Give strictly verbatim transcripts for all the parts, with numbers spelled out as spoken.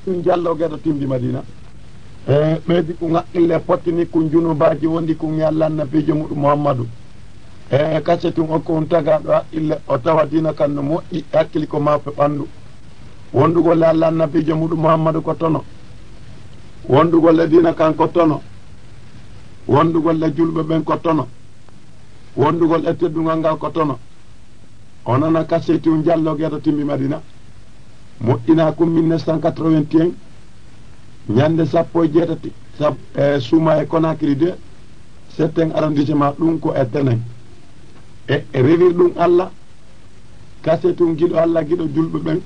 Ɗum jallo geɗo timbi Madina. E ɓeydi kun haqqille pottini kun junubaaji wondi kun e Allah annabiijo muɗum Muhammadu. E kase tun okko un tagaaɗo haqqille o tawa diina kan no moƴƴi, hakkili ko maafe ɓanndu. Wondugol e Allah annabiijo muɗum Muhammadu ko tono. Wondugol e diina kan ko tono. Wondugol e julɓe ɓen ko tono. Wondugol e teddungal ngal ko tono. O nana kaseti un jallo geɗo timbi Madina. Moƴƴina kun mille neuf cent quatre-vingt-un, ñande sappo e jeetati, sab-, e Suuma e Conakry deux, septième arrondissement, ɗum ko e Tenen. E, e rewir ɗum Allah, kaseti un giɗo Allah, giɗo julɓe ɓen,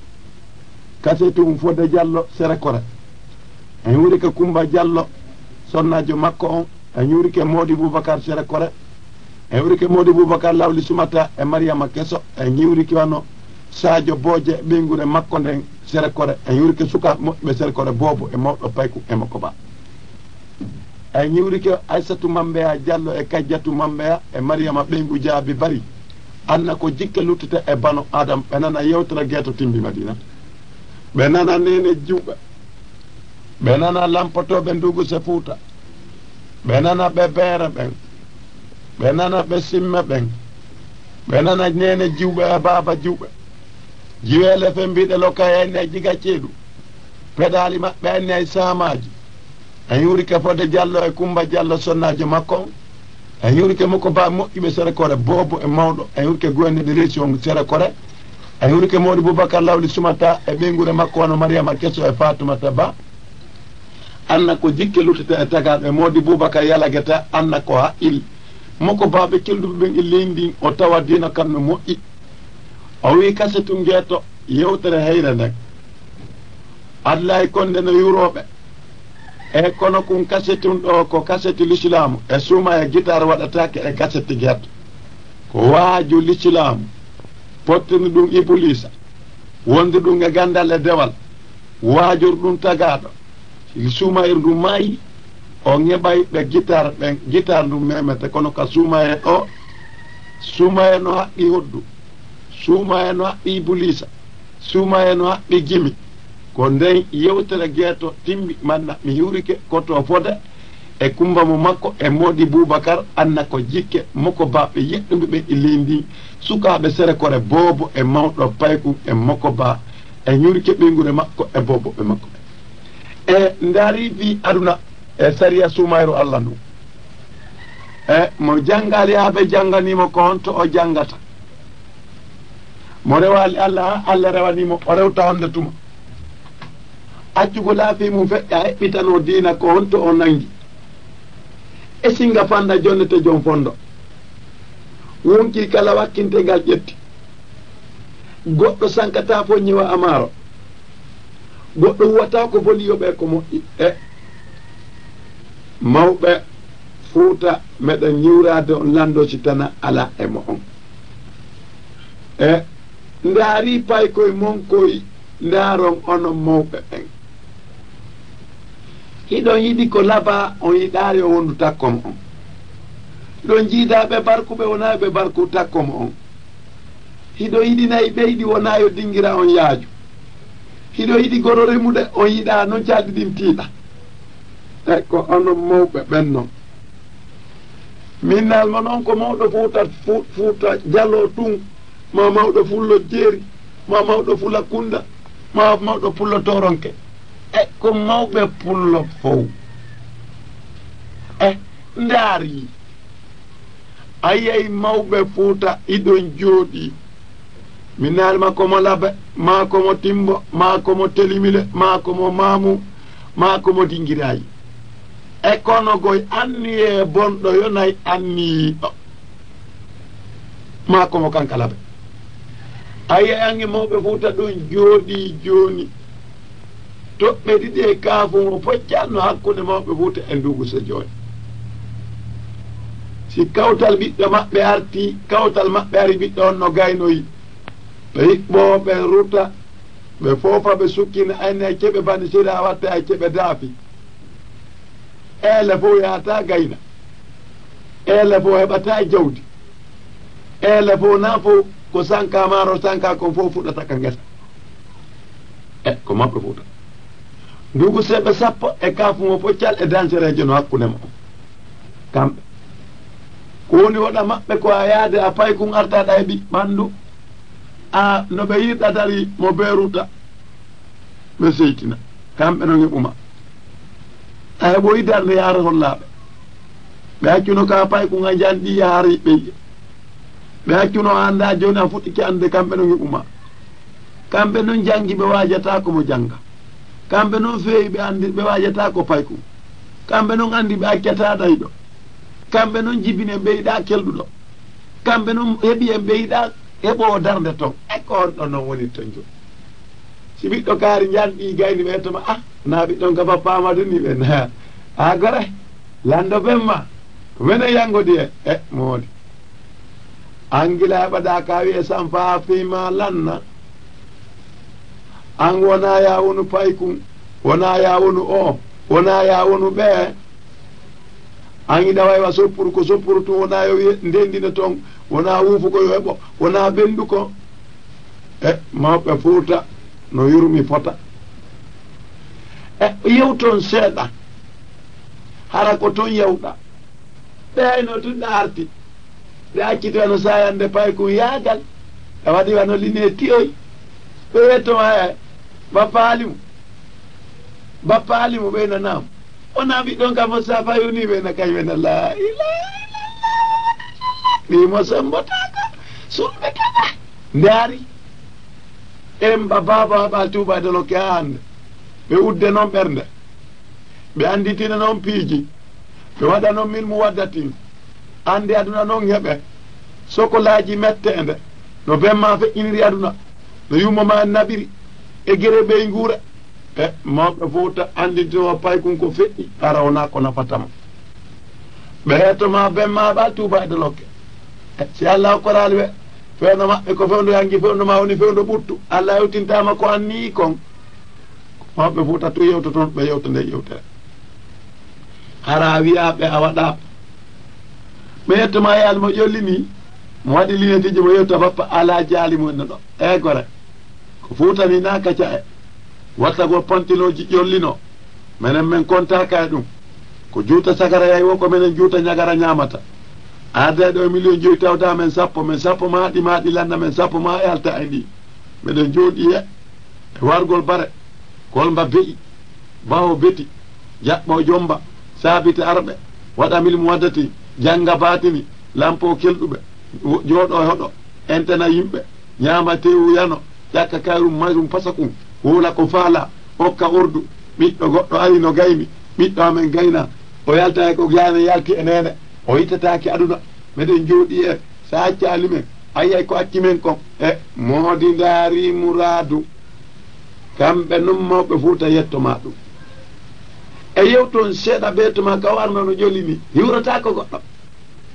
kaseti un Fodé Jallo Sere Kore. En wuri ko Kumba Jallo, sonnaajo makko on, en ñiwrike Moodi Bubakar Sere Kore, en ñiwrike Moodi Bubakar Lawli Sumata e Mariyama Keso, en ñiwrike wano Sadio Booje ɓeynguure makko nden Sere Kore, en ñiwrike sukaaɓe moƴƴuɓe Sere Kore, Boobo e mawɗo Payku e Mokoba. En ñiwrike Aysatu Mambeya Jallo e Kajjatu Mambeya e Mariyama ɓeyngu Jaabi Bari. Anna ko jikke luttita e bano Adam, ɓe nana yewtere geeto timbi Madina. Ɓe nana neene jiwɓe. Ɓe nana lampotooɓe nduguse Fuuta. Ɓe nana ɓe beere ɓen. Ɓe nana ɓe simme ɓen. Ɓe nana neene jiwɓe e baaba jiwɓe. Jiweele fembiiɗe lokka e anni ay jiga ceeɗu. Peɗaali maɓɓe anni ay saamaaji. En ñiwrike Fodé Jallo e Kumba Jallo sonnaajo makko on. En ñiwrike Mokoba moƴƴuɓe Sere Kore, Boobo e mawɗo. En ñiwrike gouverneur de région Sere Kore. En ñiwrike Moodi Bubakar Lawli Sumata e ɓeynguure makko wano Mariyama Keso e Fatumata Ba. Anna ko jikke luttita e tagaaɗo e Moodi Bubakar Yalageta, anna ko haqqil. Mokoba ɓe kelduɓe ɓen e leydi ndin, o tawa diina kan no moƴƴi. O wi kasetu ngeeto yewtere heyre nden. Adlay Konde no yurooɓe. E kono kun kasetun ɗo ko kaseti lislaamu, e suuma e gitaar waɗataake e kaseti geeto. Ko waaju lislaamu, pottini ɗum Ibuliisa, wondi ɗum e ganndal e dewal, waajur ɗum tagaaɗo. Si suumayru ndu maayi, o ŋeɓay ɓe gitaar ɓen, gitaar ndu memete, kono ka suumaye ɗo, suumaye no haɓɓi hoddu, suumaye no haɓɓi Ibuliisa, suumaye no haɓɓi gimi. Ko nden yewtere geeto timmi, manna mi hiwrike ko to Fodé e Kumba mo makko e Moodi Bubakar, anna ko jikke Mokoba ɓe yeɗɗuɓe ɓen e leydi ndin, sukaaɓe Sere Kore, Boobo e mawɗo Payku e Mokoba e ñiwrike ɓeynguure makko e Boobo ɓe makko. E ndaari fii aduna e sariya suumayru Allah ndu. E mo janngaali haa ɓe jannganii mo ko honto o janngata. Mo rewaali Allah haa Allah rewanii mo, o rewta honde tuma. Accugol haa fii mum feƴƴa heɓɓitanoo diina ko honto o nanngi. E singa fanda jonnete jom fondo. Wonkii kala wakkinte ngal ƴetti. Goɗɗo sankataa fo ñiwa amaaro. Goɗɗo huwataa ko boni yoɓee ko moƴƴi. E mawɓe Fuuta, meɗen ñiwraade on lanndo si tana alaa e mo'on. E ndaarii paykoy mon koy, ndaaron onon mawɓe ɓen. Hiɗon yiɗi ko labaa, on yiɗaali o wondu takko mo'on. Hiɗon jiidaa ɓe barkuɓe, wonaa ɓe barku takko mo'on. Hiɗo yiɗi nayi ɓeyɗi, wonaa yo dingira on yaaju. Hiɗo yiɗi goro remude, on yiɗaa non calɗi ɗin tiiɗa. E ko onon mawɓe ɓen non. Min nal mo non ko mawɗo Fuuta, Fu-, Fuuta Jaloo tun, ma mawɗo Fullo Jeeri, ma mawɗo Fula Kunda, ma mawɗo Pullo Toronke. E ko mawɓe Pullo fow. E ndaari. A yiyay mawɓe Fuuta iɗon jooɗii. Mi naali ma ko mo Labe, maa ko mo Timbo, maa ko mo Telimile, maa ko mo Maamu, maa ko mo Dingiraayi. E kono goy anniyee bonɗo yonay anniyiiɗo. Maa ko mo kanka Labe. A yiyay ange mawɓe Fuuta ɗon jooɗii jooni. Toɓɓe ɗiɗi e kaafo mo poccanno hakkunde mawɓe Fuuta e Ndugu so jooni. Si kawtal ɓiɗɗo maɓɓe arti, kawtal maɓɓe ari ɓiɗɗo on no gaynoyi. Ɓe hiɓɓoo, ɓe ruta, ɓe foofa, ɓe sukkina, ayne e ceɓe bani sira watta e ceɓe daafi. Eele fof yahata gayna. Eele fof heɓata jawdi. Eele fof na fof ko sanka maaro sanka kon fof fuɗata ka ngesa. E ko maɓɓe Fuuta. Ndugu seɓe sappo e kaafu mo poccal e dansereejo no hakkunde mo. Kamɓe. Ko woni woɗa maɓɓe ko a yaade a paykun artaaɗa e ɓiɓɓe ɓanndu. A no ɓe yiɗa dari mo beeruta. Ɓe seytina. Kamɓe no ngeɓuma. A heɓoyi darnde yaara hollaaɓe. Ɓe accuno ka paykun a janɗi yaari ɓe yiya. Ɓe accuno a anndaa jooni a fuɗɗike annde kamɓe no ngeɓuma. Kamɓe non janngi ɓe waajata ko mo jannga. Kamɓe non feewi ɓe anndi ɓe waajata ko paykun. Kamɓe non anndi ɓe accata ɗayɗo. Kamɓe non jibini en ɓe yiɗa kelɗuɗo. Kamɓe non heɓi en ɓe yiɗa heɓoowo darnde ton. E ko on ɗon non woni ton jooni. Si ɓiɗɗo kaari njanɗi gayni ɓe ettoma, ah, na ɓiɗɗon ka bappa Amadu ni ɓe na. A gore, lanndo ben ma, wene yanngodi e, e, moodi. An gila heɓaɗa ka wi'e sampa fii ma lanna. An wona ya wonu paykun, wona ya wonu o, wona ya wonu ɓe. An ina waywa soppuru ko soppuru tun, wona yo wi'e ndendina ton, wona wuufu ko yo heɓo, wona ɓendu ko. E mawɓe Fuuta no yurmi fota. E yewton seeɗa, hara ko ton yewɗa. Ɓe hayno tun ɗa arti. Ɓe acciti wano sayande paykun yaagal. Ɓe waɗi wano line tiyoy. Ɓe wetto ma e bappa Alimu. Bappa Alimu ɓe nanam. Wona ɓiɗɗon ka Mustafa yoni ɓe na kañ ɓe na la ilaha illallah. Ɓi mo sembotaako. Sulɓe kala. Ndaari. En ba baba ba tuuba de lokke hande. Ɓe udde non ɓernde. Ɓe anditina non piiji. Ɓe waɗa non min mu waddatin. Ande aduna non heɓe. Sokolaaji metteende. No ben ma feƴƴiniri aduna. No yumma ma naɓiri. E gere ɓey nguura. E mawɓe Fuuta andintino paykun ko feƴƴi. Hara wona ko nafata mo. Ɓe heeto ma ben ma ɓa tuuba e dolokke. E si Allah okkoraali ɓe. Fewndo maɓɓe ko fewndo yangi, fewndo ma woni fewndo ɓuttu. Allah yewtintama ko anni kon. Mawɓe Fuuta tun yewtoton, ɓe yewta nde yewtere. Hara a wi'aa ɓe a waɗaa. Ɓe yetto ma yaali mo ƴolli ni, mo waɗi linetiji mo yewta bappa alaa jaali mo enno ɗo. E gore. Ko Fuuta ni na kaca e. Wattagol pantilooji ƴollino. Menen men kontaaka e ɗum. Ko juuta sagara yayi wo ko menen juuta ñagara ñaamata. Arde ɗo e miliyon joyi tawda men sappo, men sappo ma ɗi ma ɗi landa men sappo ma yalta e ndi. Meɗen jooɗi e, e wargol bare. Kolmba be'i, baho beti, jaɓɓo jomba, saabita arɓe, waɗa mil mo waddati, jannga baatini, lampo kelɗuɓe, wo-, jooɗo e hoɗo, entena yimɓe, ñaama tewu yano, ƴakka kayrum mayrum pasakun, wowla ko faala, okka ordu, ɓiɗɗo goɗɗo ari no gaymi, ɓiɗɗo amen gayna, o yalta e ko gayna yalti e neene, o yittataake aduna, meɗen jooɗi e, sa accaali men, ayay ko acci men kon, e moodi ndaari muraadu. Kamɓe non mawɓe Fuuta yetto ma ɗum. E yewton seeɗa ɓe to ma ka warno no joli ni. Hiwrata ko goɗɗo.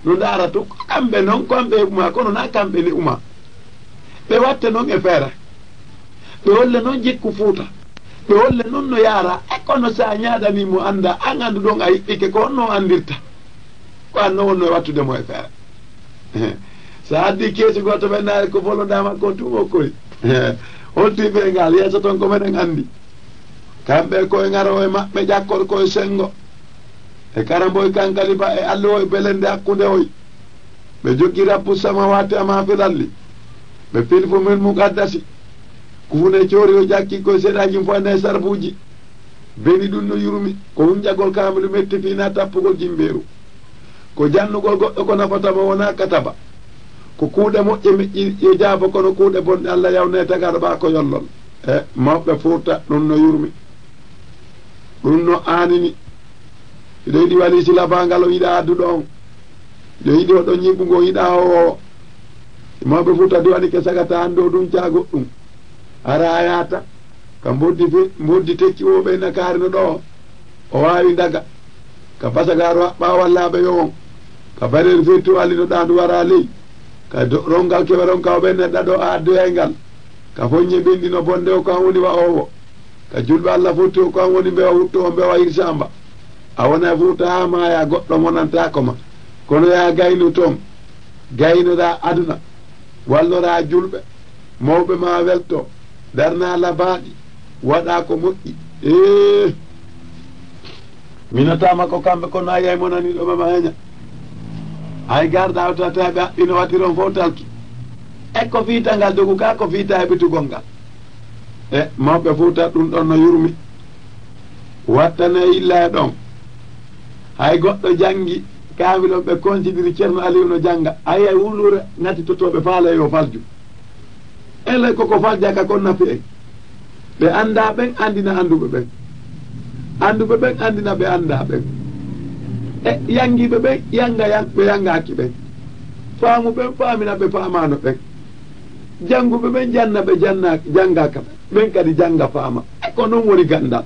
No ndaara to ko kamɓe non ko kamɓe heɓu ma kono na kamɓe ne uma. Ɓe watte non e feere. Ɓe holle non jikku Fuuta. Ɓe holle non no yaara. E kono sa ñaadani mo annda, an anndu ɗon a yiɗɗike ko honno andirta. Ko an non wonno e wattude mo e feere. Sa addi keesi goto ɓe naare ko bolondaama ko tun o koy. Holti ɓe ngal yeeso ton ko menen anndi. Kamɓe koye ŋaro e maɓɓe ƴakkol koye senngo. E karamboy kankaliba e alluwoy belende hakkunde oy. Ɓe joggi rabbu samawati ama filalli. Ɓe pilfu min mu qaddasi. Kufune coori o ƴakki koye seeɗaji fof ene sarbuji. Beni ɗum no yurmi. Ko hunƴagol kaamilu metti fii na tappugol jimbeeru. Ko jannugol goɗɗo ko nafata mo wona kataba. Ko kuuɗe moƴƴe meƴƴi yo jaabo kono kuuɗe bonɗe Allah yawnay tagaaɗo ɓaa ko yollol. E mawɓe Fuuta ɗum no yurmi. Ɗum no aanini. Hiɗo yiɗi wali sila bangal o yiɗa adduɗo on. Hiɗo yiɗi oɗon ñiɓugo o yiɗa o. Mawɓe Fuuta duwani ke sagata anndo ɗum caa goɗɗum. Hara a yaata. Ka mboddi fe-, mboddi tekki o ɓe nakaari no ɗo. O waawi ndaga. Ka basagaaro haɓɓa wallaaɓe yo on. Ka bareeru fettu alino ɗaandu wara ley. Ka do-, rongal keɓe ronka o ɓe neɗɗa ɗo a addoyay ngal. Ka foññe ɓenndi no bonde o kan woni wa owo. Ka julɓe Allah fotti o kan woni mbewa hutto o mbewa hirsamba. A wona e Fuuta haa maaya goɗɗo monantaako ma. Kono yaa gaynu toon. Gaynoɗaa aduna. Walloraa julɓe. Mawɓe ma welto. Darnaa labaaɗi. Waɗaa ko moƴƴi. Ee, mi notaama ko kamɓe, kono a yiyay mo nani ɗo ɓe ma heña. Ay garda awtata ɓe haɓɓino watiron fof talki. E ko fiita ngal dogu ka, ko fiita e ɓitugol ngal. E mawɓe Fuuta ɗum ɗon no yurmi. Wattane illa e ɗon. Hay goɗɗo janngi kaamilon ɓe konsidiri Ceerno Aliyu no jannga. A yiyay wuluure ŋatitotooɓe faale yo falju. Eley koko faljaka kon nafi en. Ɓe anndaa ɓen, anndina annduɓe ɓen. Annduɓe ɓen, anndina ɓe anndaa ɓen. E yanngiiɓe ɓen, yannga yan-, ɓe yanngaaki ɓen. Faamu ɓen, faamina ɓe faamaano ɓen. Jannguɓe ɓen, janna ɓe janna-, janngaaka ɓen. Ɓen kadi jannga faama. E ko non woni ganndal.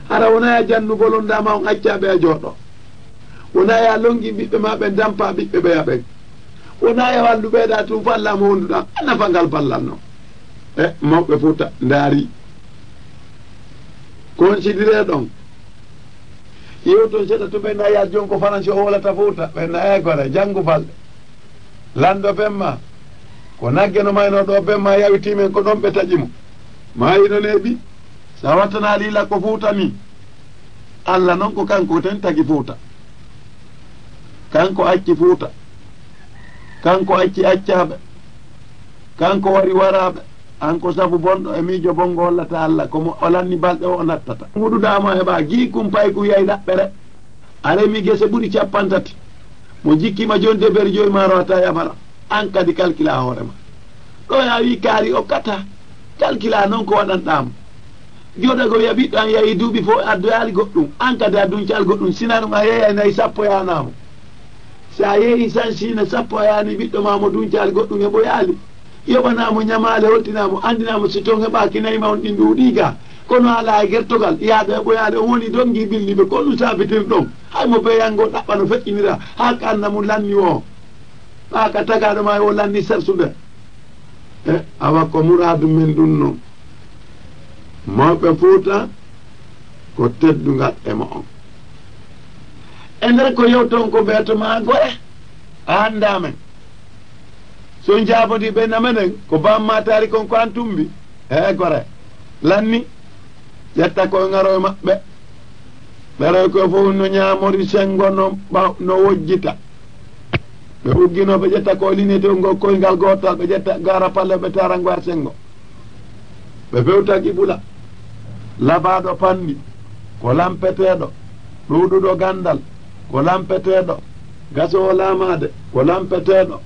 Hara wonaa e jannu bolondaa ma on accaa ɓe a jooɗoo. Wonaa yo a lonngi ɓiɓɓe maa ɓen, dampaa ɓiɓɓe ɓeya ɓen. Wonaa yo a wallu ɓeydaa tun fallaa mo wonduɗaa. A nafa ngal ballanno. E mawɓe Fuuta ndaari. Konsidiree ɗon. Yewton seɗa to ɓen nayi jon ko Faransi o wolata Fuuta. Ɓen nayi gore, janngu balɗe. Lanndo ɓen ma, ko nagge no maynoo ɗo ɓen ma yawitii men, ko ɗon ɓe taƴi mo. Maayi no neeɓi, so a wattanaali ila ko Fuuta nii. Alla non ko kanko ten tagi Fuuta. Kanko acci Fuuta. Kanko acci accaaɓe. Kanko wari waraaɓe. An ko sabu bonɗo e miijo bonngo hollata Alla, ko mo o lanni balɗe o, o nattata. Nguɗuɗaa mo heɓaa, gii kum pay kum yahi ɗaɓɓere. A remi gese ɓuri cappanɗe tati. Mo jikkiima jooni debere joyi ma rowata yamara. An kadi kalkilaa hoore ma. Ɗo a wii kaari o kata. Kalkilaa non ko waɗanɗaa mo. Jooɗagol wiya ɓiɗɗo an yahi duuɓi fof addoyaali goɗɗum. An kadi a duncaali goɗɗum. Sina ɗum a yeeyay nayi sappo yahanaa mo. Si a yeeyi san sina sappo a yahanii ɓiɗɗo ma mo duncaali goɗɗum e ɓoyaali. Yoɓanaa mo ñamaale, holtinaa mo, anndinaa mo si toon heɓaaki nayi ma on ɗin ɗuuɗii ga. Kono alaa e gertogal, yahda e ɓoyaale, on woni donngi ɓilliiɓe. Ko ɗum saabitirɗon. Hay mo beyango ɗaɓɓa no feƴƴinira, haa ka anna mum lanni o. Ɓaa ka tagaaɗo ma o lanni sarsude. E awa ko muraadu men ɗum non. Mawɓe Fuuta ko teddungal e mo'on. E nder ko yewton ko beeto ma gore, a anndaa men. So on jaabodii ɓe na menen, ko bamma taari kon ko an tumbi. He gore. Lanni, ƴetta koy ŋaroy maɓɓe. Ɓeroy koy fof no ñaamori senngo no ɓa-, no wojjita. Ɓe ugginoo, ɓe ƴetta koy linete ngo koyngal gootal, ɓe ƴetta gaara palle, ɓe taara ngo haa senngo. Ɓe fewta qibula. Labaaɗo panndi, ko lampeteeɗo. Ɗuuɗuɗo ganndal, ko lampeteeɗo. Gasoowo laamaade, ko lampeteeɗo.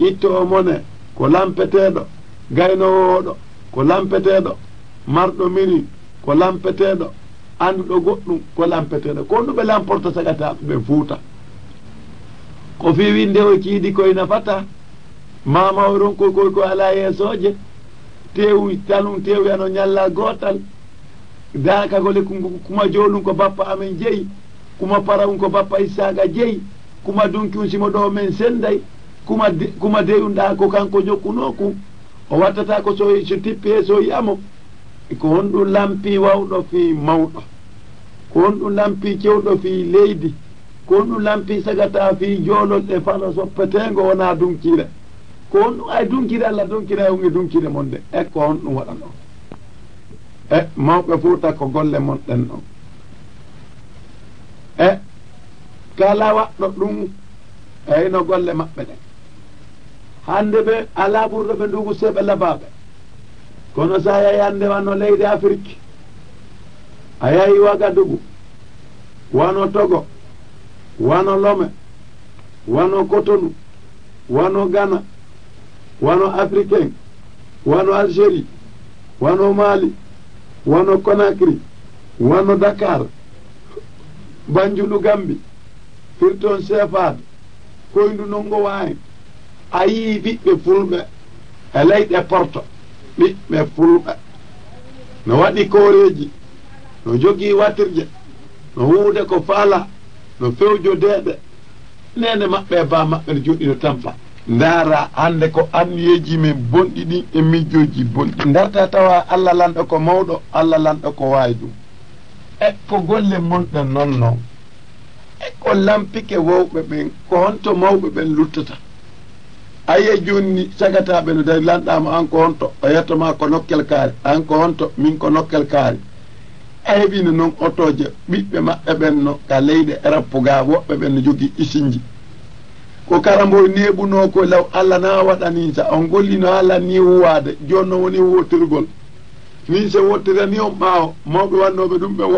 Ittoowo mone, ko lampeteeɗo. Gaynoowo wooɗo, ko lampeteeɗo. Marɗo miri, ko lampeteeɗo. Annduɗo goɗɗum, ko lampeteeɗo. Ko honɗum ɓe lamporta sagataaɓe ɓen Fuuta? Ko fii winnde o kiidi koy nafata. Maama o ronkoy koy ko alaa yeesooje. Teewu, tanum teewu ano ñalla gootal. Daakagol e kuma joolum ko bappa amen jeyi. Kuma parawum ko bappa Issaaqa jeyi. Kuma dunkium simo ɗo men sennday. Kuma de-, kuma deyum ɗa ko kanko jokkunoo kum. O wattata ko so, so tippi he so yi'a mo. Ko honɗum lampi wawɗo fii mawɗo? Ko honɗum lampi cewɗo fii leydi? Ko honɗum lampi sagata fii joolol e falo soppeteengo wonaa dunkire? Ko honɗum ay dunkire Alla, dunkire on e dunkire mon de? E ko honɗum waɗanoo? E mawɓe Fuuta ko golle mon ɗen ɗon. E kala waɗɗo ɗum, eyno golle maɓɓe ɗen. Hannde ɓe alaa ɓurɗo ɓe ndugu seeɓe labaaɓe. Kono so a yahi hannde wano leyɗe Afrik, a yahi Wagadugu, wano Togo, wano Lome, wano Kotonu, wano Gana, wano Afriken, wano Algérie, wano Mali, wano Conakry, wano Dakar, Banjulu Gambi, Firton Seefaade, Koyndu Nonngo Waahi. A yii ɓiɓɓe fulɓe e leyɗe Porto, ɓiɓɓe fulɓe no waɗi kooreeji, no jogii watirje, no huude ko faala, no fewjo deeɗe. Neene maɓɓe e baa maɓɓe no jooɗi no tampa. Ndaara hannde ko anniyeeji men bonɗi ɗin e miijooji bonɗi. Ndarta tawa Alla lanɗo ko mawɗo, Alla lanɗo ko waawi ɗum. E ko golle mon ɗen non non. E ko lampike wowɓe ɓen, ko honto mawɓe ɓen luttata? A yi'ay jooni ni sagataaɓe no dari, lanɗaa mo, an ko honto? O yetto ma ko nokkel kaari. An ko honto? Min ko nokkel kaari. Heɓino noon otooje ɓiɓɓe maɓɓe ɓen no ka leyɗe Erop gaa, woɓɓe ɓen no jogii isinji. Ko karamboy neeɓunoo ko law Alla na waɗa nin sa on gollino Alla ni huwaade, jooni non woni wootirgol. Nin se wootirani on ɓaawo, mawɓe wannooɓe ɗum ɓen